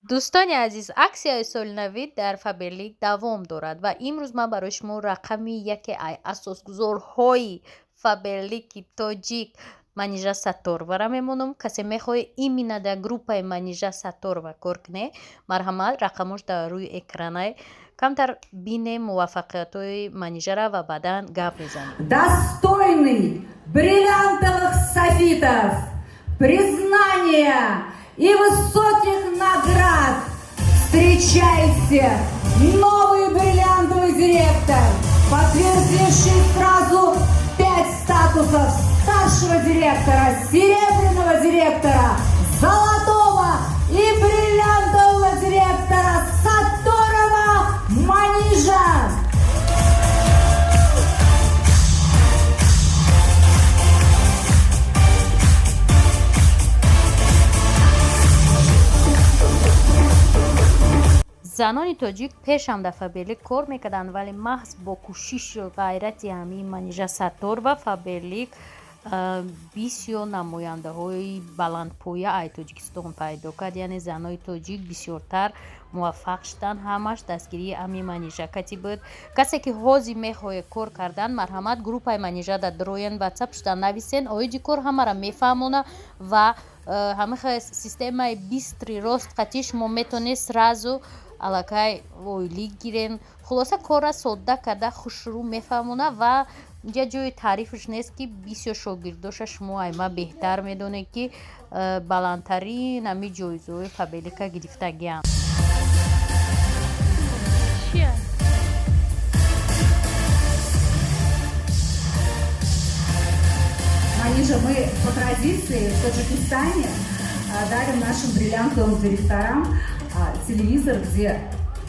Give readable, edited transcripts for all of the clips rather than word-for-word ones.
Дӯстони азиз, аксияи солинавӣ дар Фаберлик давом дорад ва имрӯз ман барои шумо рақами яке асосгузорҳои Фаберлики тоҷик Манижа Сатторовара мемонам. Касе мехоҳе именно дар группаи Манижа Сатторова кор куне, марҳамат, рақамош дар рӯи экранай. Камтар бинем муваффақиятҳои Манижара ва баъдан гап мезанем. Достойный бриллиантовых софитов, признания и высоких наград. Встречайте, новый бриллиантовый директор, подтвердивший сразу 5 статусов старшего директора, серебряного директора, золотого и бриллиантового директора Сатторова Манижа. Занони тоҷик пешам дар Фаберлик кор мекарданд, вале маҳз бо кӯшишу ғайрати ҳамин Манижа Сатторова Фаберлик бисёр намояндаҳои баландпоя ай Тоҷикистон пайдо кард. Яъне занои тоҷик бисёртар муваффақ шуданд. Ҳамаш дастгирии ами Манижа кати буд. Касе ки ҳозир мехоҳе кор кардан, марҳамат, группаи Манижа дар дроен, ватсап шуда нависен. Оиди кор ҳамаро мефаҳмона ва ҳамаха системаи быстрый рост қатӣ шумо метавонед сразу аллакай ойлик гирен. Хулоса, корра содда карда, хушрӯ мефаҳмона ва инҷа ҷои таърифш нест, ки бисёр шогирдоша шумо айма беҳтар медонед, ки баландтарин ҳами ҷоизаҳои Фаберлика гирифтагианд. Чия? Манижа, мы по традиции в Таджикистане дарим нашим бриллиантовым директорам телевизор, где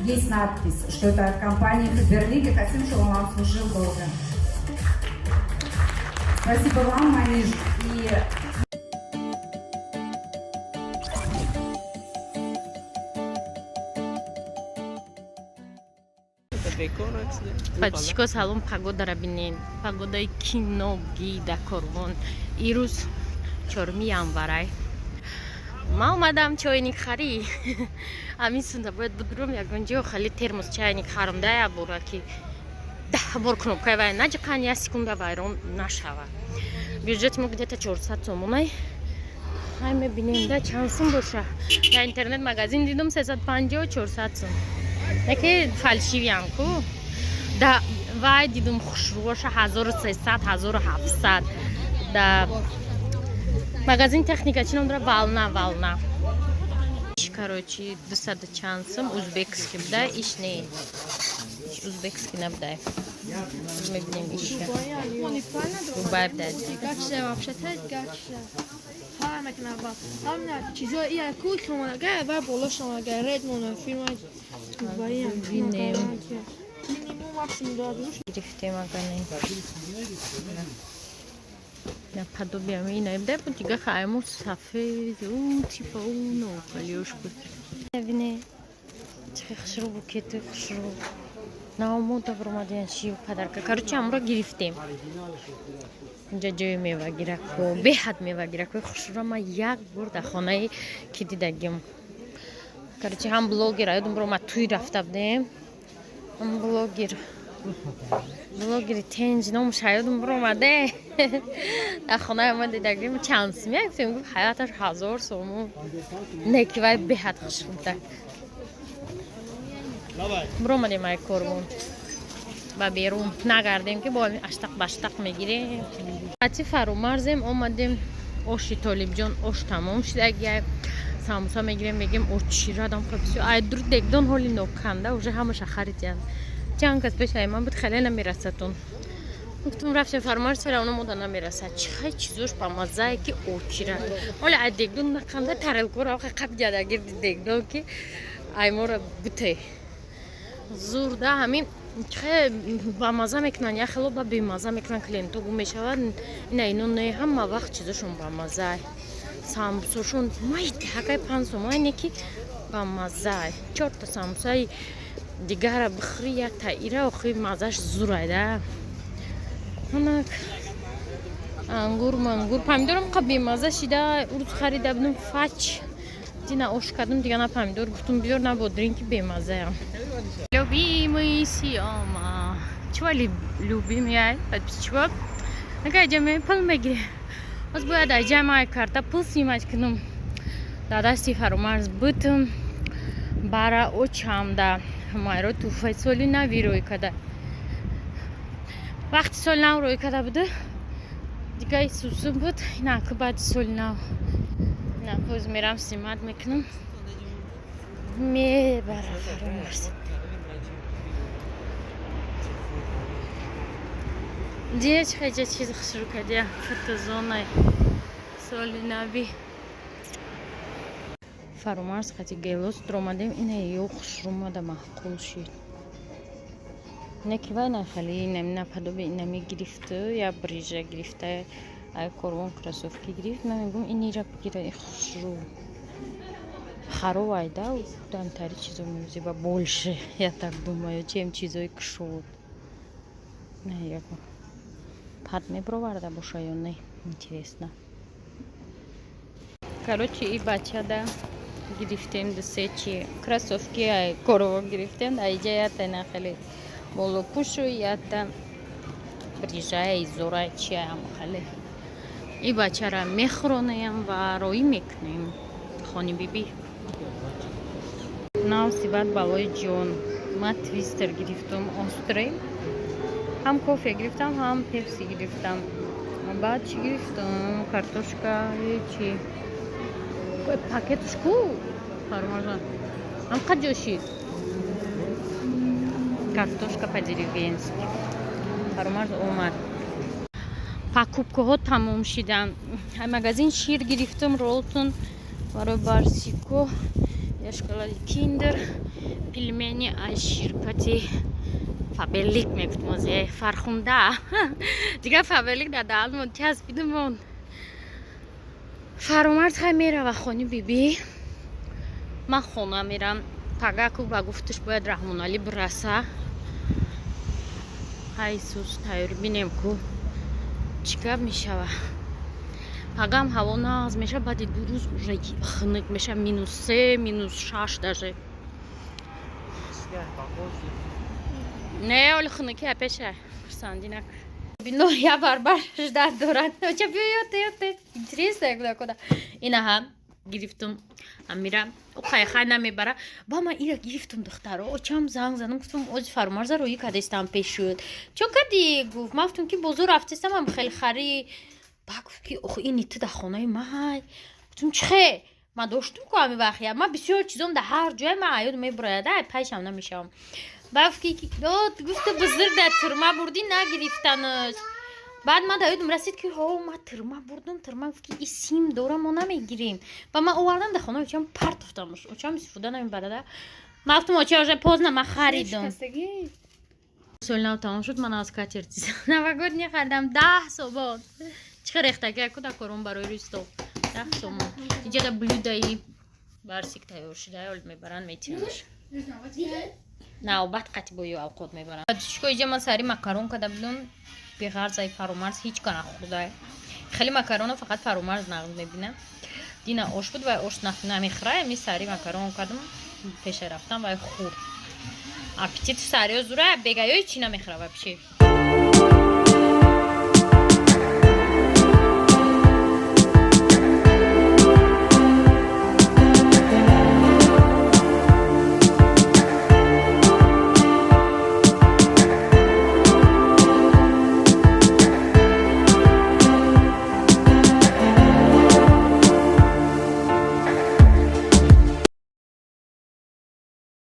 есть надпись, что это от компании Фаберлик, и хотим, чтобы он вам служил долго. Спасибо вам, Маниж. И Подписчико, салом. Погодара бинен, погодаи киноги да Корвон. Ирӯз 4 январай. Ман омадам чойник харӣ. Ҳамин сунда бояд будурум ягон ҷо, хали термос чайник харам да, як бора ки 10 бор кнопкаи вай наҷиқан, як секунда вайрон нашавад. Бюджети мо где-то 400 сомонай. Ҳай, мебинем да, чанд сум боша. Дар интернет магазин дидум, 350, 400 сум, яке фальшивиям ку. Да вай дидум, хушрӯоша 1300, 1700 да магазин техника. Чӣ ном дора? Волна, Волна. Короче, дусаду чанд сум, узбекский буда. Иш не, иш узбекский набудай. Мебинем, иш Дубай буда. Гачида вообще-то гачида. Фарқ мекунад ва ҳамна чизо ия кух омада ва болош омада ред мона фирма Дубаи. Бинем. Минимум, максимум дорад. Гирифтем, агане наподобие ина буда бу, дига хайму сафед у типа у новалиош буд. Бине, чӣ хушрӯ, букети хушрӯ наомода баромадиян, шив подарка. Короче, амро гирифтем. Инҷа ҷои мевагиракҳо, беҳад мевагиракҳои хушрӯ. Ман як бор дар хонаи ки дидагим. Короче, ҳам блогер ёдум баромад, туй рафта будем, ҳам блогер, блогери тенҷ номаш ёдум баромаде, дар хонаи ма дидагим. Чанд сум як гуфтем, гуфт ҳаёташ 1000 сомон. Не ки вай беҳад хушрӯ буда. Баромадем ай Корвон ба берун, нагардем ки бо аштақ баштақ мегирем. Ати Фаромарзем омадем. Оши Толибҷон, ош тамом шудагия, самбуса мегирем. Мегем очирадам хабисё ай дур дегдон ҳоли ноканда уже ҳамаша харидян. Чанд кас пеш ай ман буд, хеле намерасатон. Гуфтум, рафтем Фаромарз, фера оно мода намерасад. Чихай чизош ба маззае ки очира ҳоли ай дегдон наканда, тарелкора қаб ҷада гирди дегдон ки ай мора буте зур да. Ҳамин чихе ба мазза мекунанд, як хело ба бемазза мекунанд, клиенто гум мешавад. Ина ино не, ҳама вақт чизошон ба маззае. Самбусошон майдиҳакай 5 сомонай, не ки ба маззае. Чорта самбусаи дигара бихӯри, як таира охи маззаш зурай да. Анак ангур, мангур, помидорам қа бемазза шида. Урӯз харида будем, фач. Дина ош кардам, дига на помидор гуфтум биёр, на бодринг, ки бемазаям. Любимый Сиома. Чего любимый, ай? Подписчико. Ага, ҷамъи пул мегире. Оз бояд ай ҷамъ карта пул снимать кунам. Да дасти Фаромарз бутум. Бара очамда. Майро туфай соли нави рӯй када. Вақти соли нав рӯй када буда. Дига сусум буд. Инаку баъди соли нав. Инаку оз мерам, снимать мекунам. Мебара Фаромарз. Дия чӣ хаҷа чиз хушрӯ кардия, фотозонаи соли нави. Фаромарз хати гелос омадем, ина ё хушрӯмада маъқул шид. Не ки вай нахали инами наподобие инами гирифту, я брижа гирифта, ай корвон кроссовки гирифт. Ман мегӯм, инира бигира, и хушрӯ. Харовай да, дантари чизо мезеба больше, я так думаю, чем чизои кушод. Не, як пад меброварда боша ё не, интересно. Короче, и бачада гирифтем дусе чи кроссовки, ай корова гирифтем, айҷа ята нахели болопушу, ята брижая изора чиам хеле. И бачара мехӯронаям ва роӣ мекунем хони биби. Нав сибат балои ҷон. Ма твистер гирифтум острый. Ҳам кофе гирифтам, ҳам пепси гирифтам. Баъд чӣ гирифтам? Картошка, чи? Пакетш ку? Фармажан. Ҳам қад ҷошид? Картошка по-деревенски. Фармарз омад. Покупкаҳо тамом шиданд. Магазин шир гирифтам, Ролтон барои Барсико, я шоколади Киндер, пельмени аз ширкати Фаберлик мегуфтм озе фархунда. Дигар Фаберлик дар даҳанмон часпидамон. Фаромарз хай мерава хони бибӣ. Ман хона мерам. Пагаку ба гуфташ бояд Раҳмоналӣ бираса. Ҳай сус тайёр бинем ку чӣ гап мешава. Пагам ҳаво нағз меша, баъди 2 рӯз уже хунук меша, -3, -6 даже. Не, оли хунуки апеша. Хурсандӣ накун. Било я барбар ждать дорад. Оча биё ёте. Интересно, як куда. Инаҳа гирифтум амира. Хай хай намебара. Ба ман ира гирифтум, духтаро. Очам занг задам, гуфтум ози Фармарза роӣ кардестам пеш шуд. Чон кади гуфт, ман гуфтум ки бозор рафтестам, ам хеле хари. Ба гуфт ки ох, ини ту дар хонаи май. Гуфтум чихе? Ман доштум ку ҳами вақт. Ман бисёр чизом дар ҳар ҷой ман аёд мебурояд, ай пайшам намешавам. Ба гуфт ки гуфту бузург дар турма бурдӣ, нагирифтанаш. Баъд ман дар ёдам расид ки ҳо, ман турма бурдум, турма гуфт ки и сим дора, мо намегирем. Ба ман овардам дар хонаи очам партофтамш. Очам истифода намебарада. Ман гуфтум оча, уже поздно, ман харидам. Соли нав тамом шуд, ман аз скатерти новогодний харидам 10 сомон. Чӣ хел рехтагия ку дар корон барои рӯи стол. 10 сомон. Иҷада блюдаи Барсик тайёр шуда, оли мебаранд, метиҳанаш. Навбат қати бо ё авқот мебаранд. Чико иҷа ман сари макарон када будум, беғарзаи Фаромарз ҳеҷ ка нахӯрда. Хеле макарона фақат Фаромарз нағз мебинам. Дина ош буд, вай ош намехӯра, ами сари макарон кардам, пеша рафтам, вай хӯрд. Аппетит сариё зура, бегаёи чӣ намехӯра вообще.